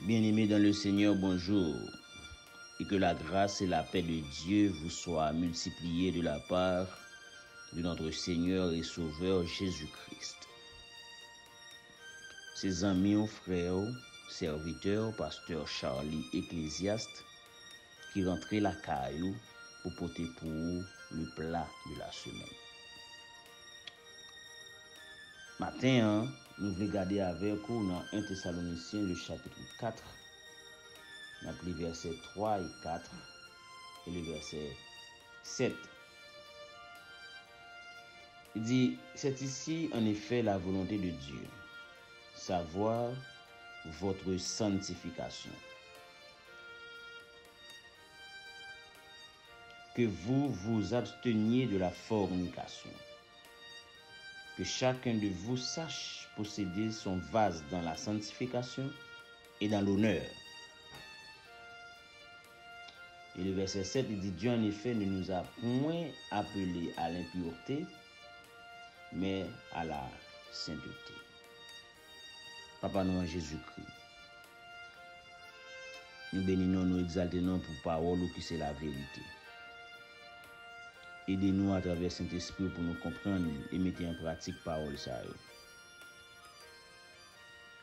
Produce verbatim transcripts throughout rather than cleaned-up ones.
Bien-aimés dans le Seigneur, bonjour. Et que la grâce et la paix de Dieu vous soient multipliées de la part de notre Seigneur et Sauveur Jésus-Christ. Se zanmi w, frè w, sèvitè w, pastè Charly Ecclésiaste, ki rantre lakay ou pou pote pou ou le pla de la semèn. Maten an, nou vle gade avèk ou nan en Thessaloniciens, le chapitre quatre, n ap li vèsè twa e kat e le vèsè sèt. Il dit, c'est ici en effet la volonté de Dieu, savoir votre sanctification. Que vous vous absteniez de la fornication. Que chacun de vous sache posséder son vase dans la sanctification et dans l'honneur. Et le verset sept, il dit, Dieu en effet ne nous a point appelés à l'impureté, mais à la sainteté. Papa nou an Jezikri, nou beni non, nou egzalte non pou pawòl ou ki se laverite. Ede nou atravè Sentespri w pou nou konprann e mete an pratik pawòl sa yo.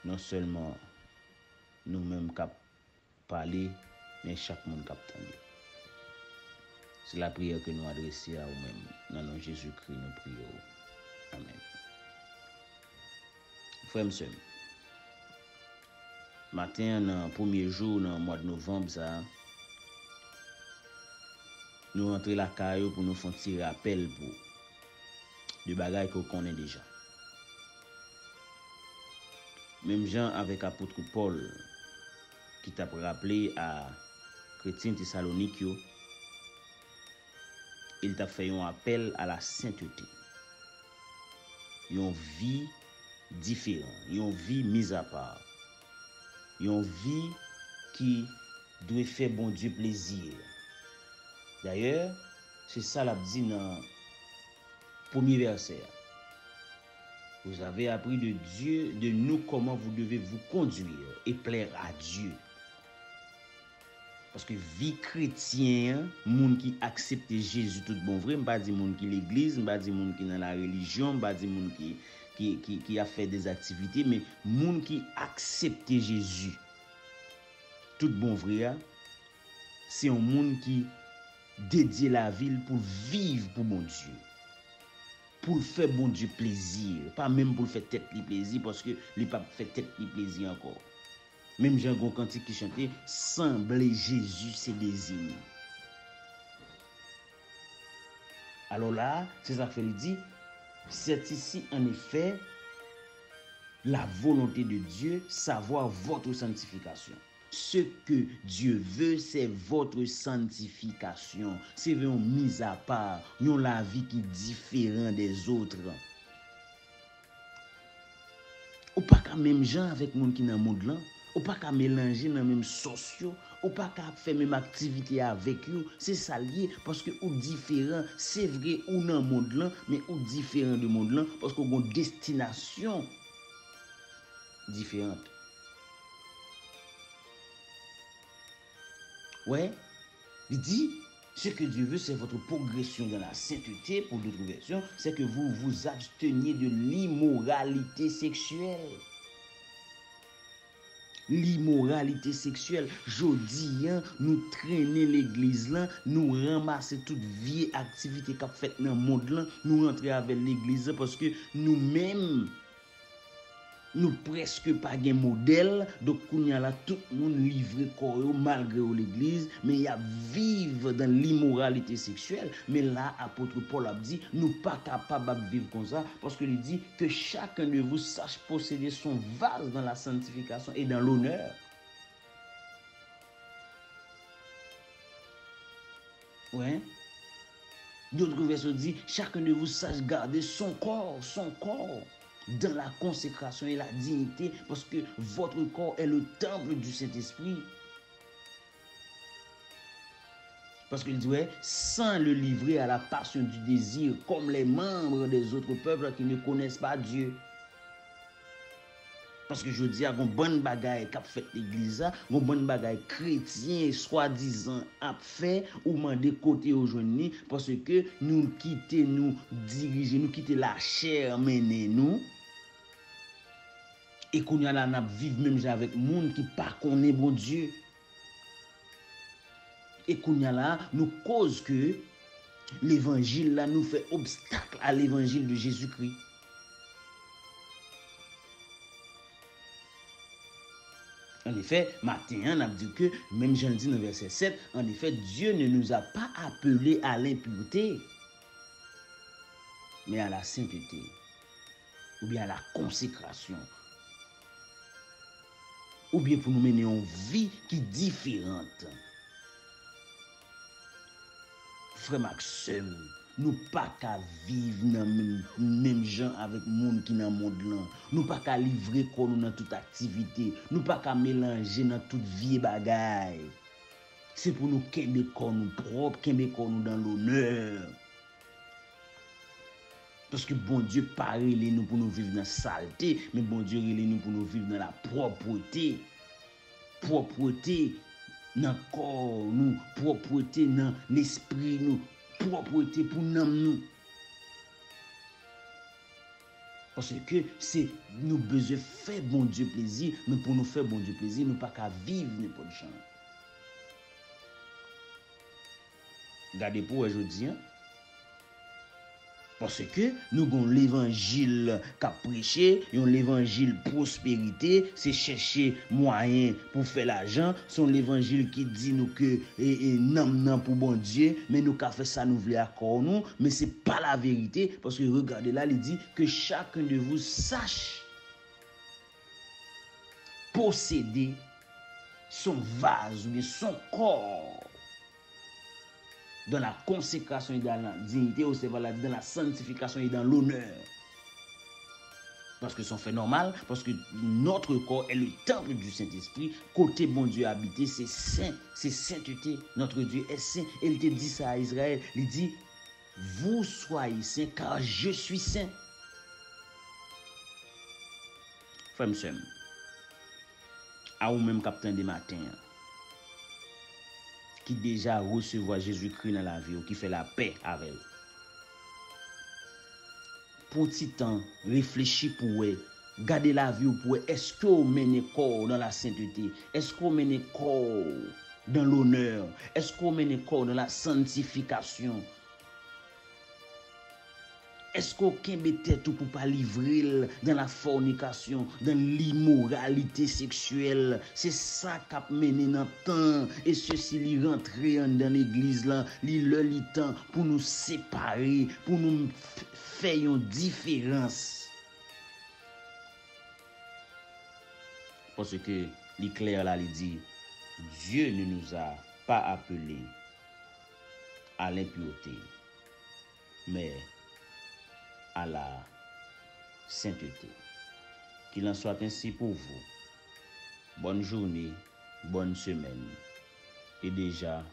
Non sèlman nou menm k ap pale, men chak moun k ap tande. Se lapriyè ke nou adrese a ou menm. Nan non Jezikri, nou priye w. Amèn. Frè m, sè m, maten an, nan premye jou nan mwa de novanm sa a, nou rantre lakay ou pou nou fè yon ti rapèl pou de bagay ke w konnen deja. Menm jan avèk apot Pòl, ki t ap raple a kretyen Tesalonik yo, e l t ap fè yon apèl a la sentete. Yon vi diferan, yon vi mizapa, yon vi ki dwe fè Bondye plezi. Dayè, se sa l ap di nan premye vèsè a. Vous avez appris de Dieu, de nous, comment vous devez vous conduire et plaire à Dieu. Paske vi kretyen an, moun ki aksepte Jezi tout bon vre, m pa di moun ki legliz, m pa di moun ki nan la relijyon, m pa di moun ki, ki, ki, ki ap fè dèzaktivite, men moun ki aksepte Jezi tout bon vre a, se yon moun ki dedye lavi l pou l viv pou Bondye, pou l fè Bondye plezi, pa menm pou l fè tèt li plezi, paske li p ap fè tèt li plezi ankò. Menm jan gon kantik ki chante, sanble Jezi se dezi m. Alò la, se sa k fè li di, c'est ici en effet la volonté de Dieu, savoir votre sanctification. Ce que Dieu veut, c'est votre sanctification. Se vre yon mizapa, yon lavi ki diferan dèzòt. Ou pa ka menm jan avèk moun ki nan mond lan. Ou pa ka melanje nan menm sòs yo. Ou pa ka ap fè menm aktivite avèk yo. Se sa l ye, paske ou diferan. Se vre, ou nan mond lan, men ou diferan de mond lan, paske ou gon destinasyon diferan. Wè, li di, ce que Dieu veut, c'est votre progression dans la sainteté, pour d'autres versions, c'est que vous vous absteniez de l'immoralité sexuelle. L'immoralité sexuelle. Jodi a, nou trennen legliz lan, nou ranmase tout vye aktivite k ap fèt nan mond lan, nou rantre avè l legliz lan, paske nou menm, nou prèske pa gen modèl, donk kounye a la, tout moun livre kò yo, malgre yo legliz, men y ap viv dans l'immoralité sexuelle. Men la, apot Pòl ap di, nou pa kapab ap viv konsa, paske li di, que chacun de vous sache posséder son vase dans la sanctification et dans l'honneur. Wi. D'autres versets di, chacun de vous sache garder son corps, son corps, dans la consécration et la dignité, parce que votre corps est le temple du Saint-Esprit. Paske l di, wè, sans le livrer à la passion du désir, comme les membres des autres peuples qui ne connaissent pas Dieu. Paske jodi a, gon bann bagay k ap fèt legliz la, gon bann bagay kretyen swadizan ap fè, ou mande kote yo jwenn li, paske nou kite nou dirije, nou kite lachè mennen nou. E kounye a la, n ap viv menm jan avèk moun ki pa konnen Bondye. E kounye a la, nou koz ke levanjil la, nou fè obstak a levanjil de Jezikri. An efè, maten an, n ap di ke, menm jan l di nan vèsè sèt, en effet, Dieu ne nous a pas appelés à l'impureté, mais à la sainteté, oubyen a la konsekrasyon, oubyen pou nou mennen yon vi ki diferan. Frè m ak sè m, nou pa ka viv nan menm, menm jan avèk moun ki nan mond lan. Nou pa ka livre kò nou nan tout aktivite. Nou pa ka melanje nan tout vye bagay. Se pou nou kenbe kò nou pwòp, kenbe kò nou dan lonè. Paske Bondye pa rele nou pou nou viv nan salte, men Bondye rele nou pou nou viv nan lapwòpte. Pwòpte nan kò nou, pwòpte nan lespri nou, pwòpte pou nanm nou. Paske se nou bezwen fè Bondye plezi, men pou nou fè Bondye plezi, nou pa ka viv nenpòt jan. Gade pou wè jodi a. Paske nou gon levanjil k ap preche, yon levanjil pwosperite, se chèche mwayen pou fè lajan, se yon levanjil ki di nou ke e, e, nanm nan pou Bondye, men nou ka fè sa nou vle ak kò nou, men se pa laverite, paske regade la, li di que chacun de vous sache posséder son vase oubyen son corps dans la consécration et dans la dignité, ou se va la di dans la sanctification et dans l'honneur. Paske se yon fè nòmal, paske notre corps est le temple du Saint-Esprit, kote Bondye abite, se sen, se sentete. Notre Dieu est saint. E li te di sa a Izrayèl, li di, vous soyez saints, car je suis saint. Frè m, sè m, a ou menm k ap tande maten an, ki deja resevwa Jezikri nan lavi w, ki fè lapè avè l. Pran ti tan, reflechi pou wè, gade lavi w pou wè, èske w mennen kò w nan lasentete? Èske w mennen kò w dan lonè? Èske w mennen kò w dan lasantifikasyon? Èske w kenbe tèt ou pou pa livre l dans la fornication, dans l'immoralité sexuelle? Se sa k ap mennen nan tan, e sesi li rantre anndan legliz la, li lè li tan pou nou separe, pou nou f-, fè yon diferans. Paske li klè la, li di, Dieu ne nous a pas appelés à l'impureté, mais à la sainteté. Qu'il en soit ainsi pour vous. Bonne journée, bonne semaine et déjà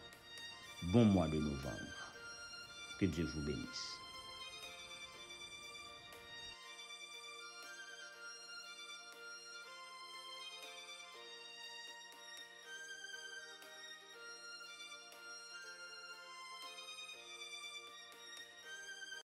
bon mois de novembre. Que Dieu vous bénisse.